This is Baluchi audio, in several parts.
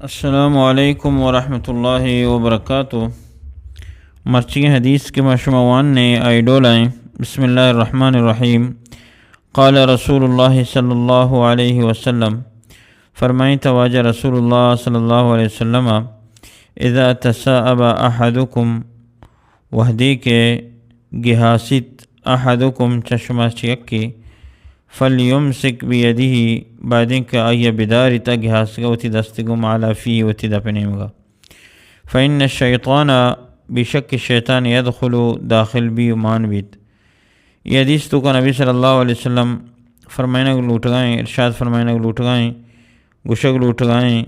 السلام علیکم ورحمۃ اللہ وبرکاتہ۔ مرچی حدیث کہ ما شما واننے آئی ڈولا ایں۔ بسم اللہ الرحمن الرحیم۔ قال رسول اللہ صلی اللہ علیہ وسلم، فرمائیت واجہ رسول اللہ صلی اللہ علیہ وسلم، اذا تصاءب احدکم، وہدے کہ گہاسیت، احدکم، چہ شما چہ یکے، فلیمسک بیدہ، بایدیں کہ آئی ءَ بداریت، گہاسگ ءَ وتی دست ءِ گوما، علی فیہ، وتی دپ ءِ نیمگ ءَ۔ فإن الشیطان، بے شک شیطان، یدخل، داخل بی و مان بیت۔ اے حدیث توکا نبی صلی اللہ علیہ وسلم فرمائینگ لوٹگائیں، ارشاد فرمائینگ لوٹگائیں، گوشگ لوٹگائیں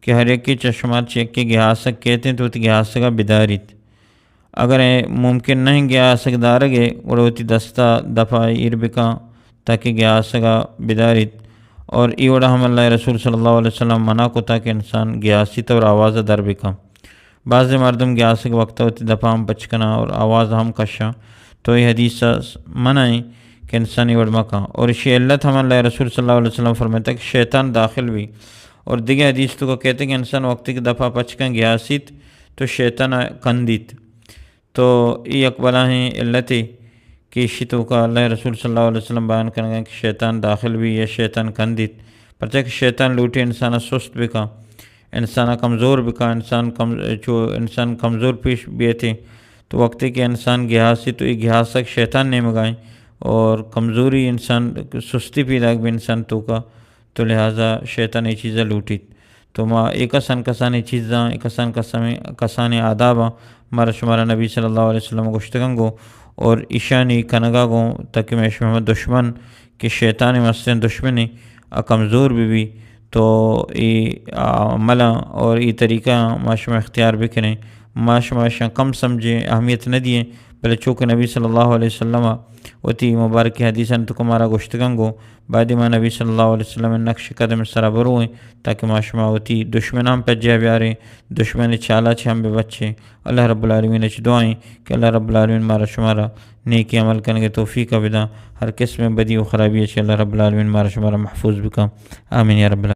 کہ ہر یکے چہ شما چہ یکے گہاسگ کیت انت، وتی گہاسگا بداریت۔ اگر اے ممکن نہ انت گہاسگ دارگ ءِ، گڑا وتی دستا دپا ایر بکن تاکہ گہاسگا بداریت۔ اور اے وڑا ہم اللہ ءِ رسول صلی اللہ علیہ وسلم منع کتا کہ انسان گہاسیت اور آواز در بکن۔ بعض مردم گہاسگ وقت وتی دپا ہم پچ کناں اور آواز ہم کشاں، تو اے حدیث منع ایں کہ انسان اے وڑ مکن۔ اور اشی علت ہم اللہ ءِ رسول صلی اللہ علیہ وسلم فرمائتا کہ شیطان داخل بی۔ اور دگہ حدیث توکا کیت کہ انسان وقتی کہ دپا پچ کن گہاسیت تو شیطان کندیت۔ تو اے یک بلاہیں علتے کہ اشی توکا اللہ ءِ رسول صلی اللہ علیہ وسلم بیان کنگا کہ شیطان داخل بی یا شیطان کندیت۔ پرچا کہ شیطان لوٹی انسانا سست بکن، انسانا کمزور بکن، انسان کم-، چو انسان کمزور پیش بیتے، تو وقتی کہ انسان گہاسیت تو اے گہاسگ شیطان نیمگا ایں اور کمزوری انسان، سستی پیداک بی انسان توکا، تو لہذا شیطان اے چیزا لوٹیت۔ تو ما اے کسان کسانیں چیزاں، اے کسان کسانیں، کسانیں آداباں مارا شمارا نبی صلی اللہ علیہ وسلم گوشتگاں گو، اور ایشانی کنگا گوں تاکہ مئے شمئے دشمن کہ شیطان مستریں دشمنے آ کمزور بہ بی، تو اے عملاں اور اے طریقہ ما شما اختیار بکنیں۔ ما شما اشاں کم سمجھیں، اہمیت نہ دیئیں، بلے چونکہ نبی صلی اللہ علیہ وسلم وتی مبارکیں حدیثاں توکا مارا گوشتگاں گو، باید ما نبی صلی اللہ علیہ وسلم نقش قدم سرا برویں تاکہ ما شما وتی دشمناں پجہ بیاریں، دشمن چالا چہ ہم بہ بچیں۔ اللہ رب العالمین چہ دعائیں کہ اللہ رب العالمین مارا شمارا نیکی عمل کنگے توفیق بداں، ہر قسم بدی و خرابی چہ اللہ رب العالمین مارا شمارا محفوظ بکاں۔ آمین یا رب العالمین۔